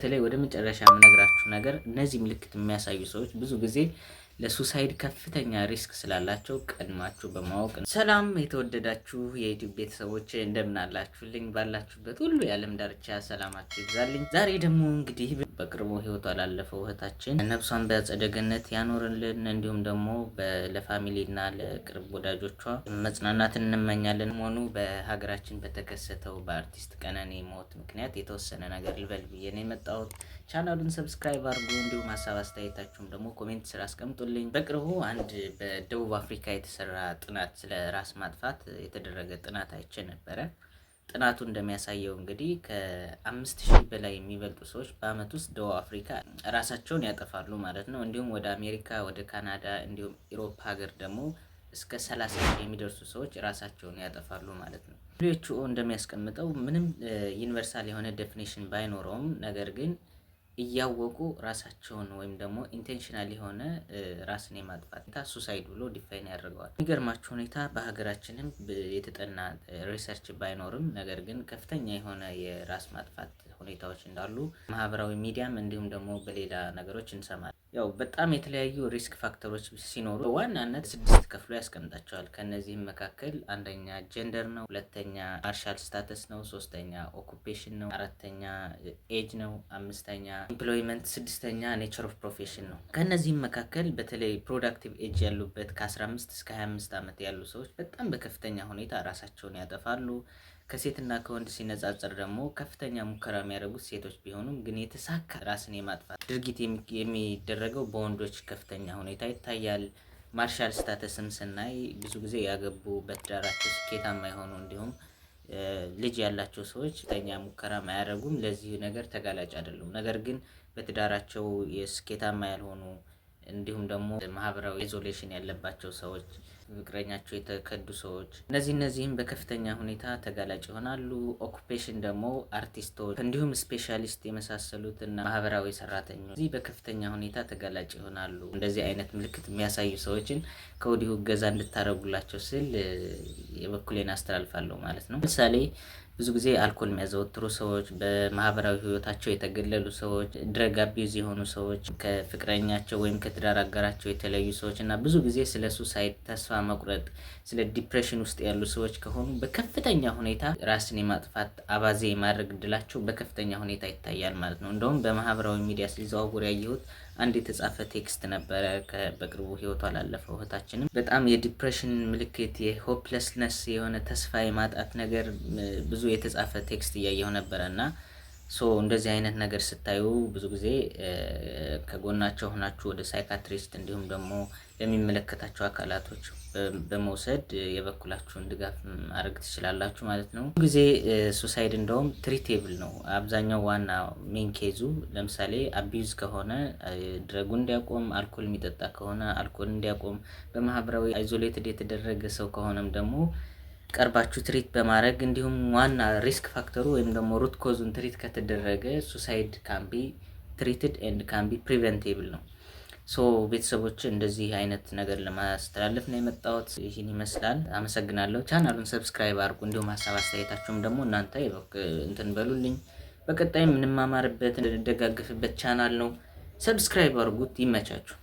በተለይ ወደ መጨረሻ የምነግራችሁ ነገር እነዚህ ምልክት የሚያሳዩ ሰዎች ብዙ ጊዜ ለ suicide ከፍተኛ risk ስላላቸው ቀድማችሁ በማወቅ። ሰላም የተወደዳችሁ የ YouTube ቤተሰቦች፣ እንደምን አላችሁልኝ? ባላችሁበት ሁሉ የዓለም ዳርቻ ሰላማችሁ ይብዛልኝ። ዛሬ ደግሞ እንግዲህ በቅርቡ ህይወቷ ላለፈው እህታችን ነፍሷን በአጸደ ገነት ያኖርልን፣ እንዲሁም ደግሞ ለ family እና ለቅርብ ወዳጆቿ መጽናናትን እንመኛለን። ሆኑ በሀገራችን በተከሰተው በአርቲስት ቀነኒ ሞት ምክንያት የተወሰነ ነገር ልበል ብዬ ነው የመጣሁት። ቻናሉን subscribe አድርጉ፣ እንዲሁም ሀሳብ አስተያየታችሁም ደግሞ comment ስር አስቀምጡልኝ። በቅርቡ አንድ በደቡብ አፍሪካ የተሰራ ጥናት፣ ስለ ራስ ማጥፋት የተደረገ ጥናት አይቼ ነበረ። ጥናቱ እንደሚያሳየው እንግዲህ ከ5,000 በላይ የሚበልጡ ሰዎች በአመት ውስጥ ደቡብ አፍሪካ ራሳቸውን ያጠፋሉ ማለት ነው። እንዲሁም ወደ አሜሪካ፣ ወደ ካናዳ እንዲሁም ኢሮፕ ሀገር ደግሞ እስከ 30,000 የሚደርሱ ሰዎች ራሳቸውን ያጠፋሉ ማለት ነው። WHO እንደሚያስቀምጠው ምንም universal የሆነ definition ባይኖረውም ነገር ግን እያወቁ ራሳቸውን ወይም ደግሞ intentional የሆነ ራስን የማጥፋት suicide ብሎ define ያደርገዋል። የሚገርማችሁ ሁኔታ በሀገራችንም የተጠና research ባይኖርም ነገር ግን ከፍተኛ የሆነ የራስ ማጥፋት ሁኔታዎች እንዳሉ ማህበራዊ ሚዲያም እንዲሁም ደግሞ በሌላ ነገሮች እንሰማለን። ያው በጣም የተለያዩ risk factor ኦች ሲኖሩ በዋናነት ስድስት ከፍሎ ያስቀምጣቸዋል። ከእነዚህም መካከል አንደኛ gender ነው፣ ሁለተኛ marital status ነው፣ ሶስተኛ occupation ነው፣ አራተኛ age ነው፣ አምስተኛ employment፣ ስድስተኛ nature of profession ነው። ከእነዚህም መካከል በተለይ productive age ያሉበት ከ15 እስከ 25 ዓመት ያሉ ሰዎች በጣም በከፍተኛ ሁኔታ ራሳቸውን ያጠፋሉ። ከሴትና ከወንድ ሲነጻጸር ደግሞ ከፍተኛ ሙከራ የሚያደርጉት ሴቶች ቢሆኑም ግን የተሳካ ራስን የማጥፋት ድርጊት የሚደረገው በወንዶች ከፍተኛ ሁኔታ ይታያል። Marital status ም ስናይ ብዙ ጊዜ ያገቡ፣ በትዳራቸው ስኬታማ የሆኑ እንዲሁም ልጅ ያላቸው ሰዎች ከፍተኛ ሙከራ አያደርጉም፣ ለዚህ ነገር ተጋላጭ አይደሉም። ነገር ግን በትዳራቸው የስኬታማ ያልሆኑ እንዲሁም ደግሞ ማህበራዊ isolation ያለባቸው ሰዎች፣ ፍቅረኛቸው የተከዱ ሰዎች፣ እነዚህም በከፍተኛ ሁኔታ ተጋላጭ ይሆናሉ። Occupation ደግሞ አርቲስቶች እንዲሁም specialist የመሳሰሉት እና ማህበራዊ ሰራተኞች እዚህ በከፍተኛ ሁኔታ ተጋላጭ ይሆናሉ። እንደዚህ አይነት ምልክት የሚያሳዩ ሰዎችን ከወዲሁ እገዛ እንድታደርጉላቸው ስል የበኩሌን አስተላልፋለሁ ማለት ነው። ለምሳሌ ብዙ ጊዜ አልኮል የሚያዘወትሩ ሰዎች፣ በማህበራዊ ህይወታቸው የተገለሉ ሰዎች፣ drug abuse የሆኑ ሰዎች፣ ከፍቅረኛቸው ወይም ከትዳር አጋራቸው የተለዩ ሰዎች እና ብዙ ጊዜ ስለ suicide ተስፋ መቁረጥ፣ ስለ depression ውስጥ ያሉ ሰዎች ከሆኑ በከፍተኛ ሁኔታ ራስን የማጥፋት አባዜ የማድረግ እድላቸው በከፍተኛ ሁኔታ ይታያል ማለት ነው። እንደውም በማህበራዊ ሚዲያ ሲዘዋወር ያየሁት አንድ የተጻፈ text ነበረ። በቅርቡ ህይወቷ ላለፈው እህታችንም በጣም የ depression ምልክት፣ የ hopelessness የሆነ ተስፋ የማጣት ነገር ብዙ የተጻፈ text እያየሁ ነበረ። እና so እንደዚህ አይነት ነገር ስታዩ ብዙ ጊዜ ከጎናቸው ሆናችሁ ወደ psychiatrist እንዲሁም ደግሞ ለሚመለከታቸው አካላቶች በመውሰድ የበኩላችሁን ድጋፍ ማድረግ ትችላላችሁ ማለት ነው። ብዙ ጊዜ suicide እንደውም treatable ነው። አብዛኛው ዋና main case ኡ ለምሳሌ abuse ከሆነ drug ኡ እንዲያቆም፣ አልኮል የሚጠጣ ከሆነ አልኮል እንዲያቆም፣ በማህበራዊ isolated የተደረገ ሰው ከሆነም ደግሞ ቀርባችሁ treat በማድረግ እንዲሁም ዋና risk factor ኡ ወይም ደግሞ root cause ኡን treat ከተደረገ suicide can be treated and can be preventable ነው። So ቤተሰቦች፣ እንደዚህ አይነት ነገር ለማስተላለፍ ነው የመጣሁት። ይህን ይመስላል። አመሰግናለሁ። ቻናሉን subscribe አድርጉ። እንዲሁም ሀሳብ አስተያየታችሁም ደግሞ እናንተ እንትን በሉልኝ። በቀጣይም የምንማማርበት፣ እንደጋገፍበት ቻናል ነው። Subscribe አድርጉት። ይመቻችሁ።